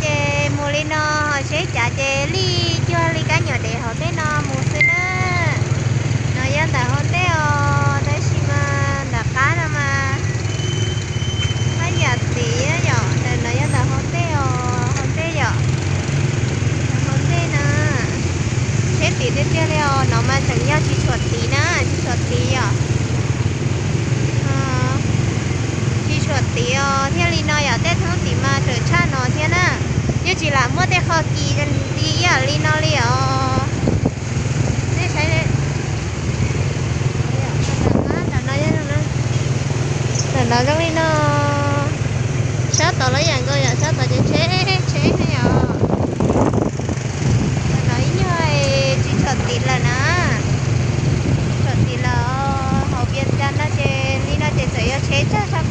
Ces mus li no, ho tsheb cav ces lij cuag li kab nyuam dev hauv tej no mus xwb na. No yog ntawm hauv ntej os, tab sis mas ntawm qab no mas haj yam tid yom. Ntawm no yog ntawm hauv ntej os, hauv ntej yom. Hauv ntej na, tsheb tid tiag tiag li os. No mas tseem yog tsis tshuam tid na, tsis tshuam tid yom. Tsis tshuam tid os, thiaj li no yom. Tej thoob tid mas tseem tshaj no thiab na. Yeej tsis lam muaj tej qho kis li ib yam li no li os. Nej saib, ntawm no zoo li no. Sab tod los ib yam nkaus yom, sab tod ces tsheb, tsheb yom. Ntawm no ib nyuag tsis tshuam tid lawm na. Tsis tshuam tid lawm, hauv Vias Cas no ces li no ces txawm yog tsheb tsawg tsawg.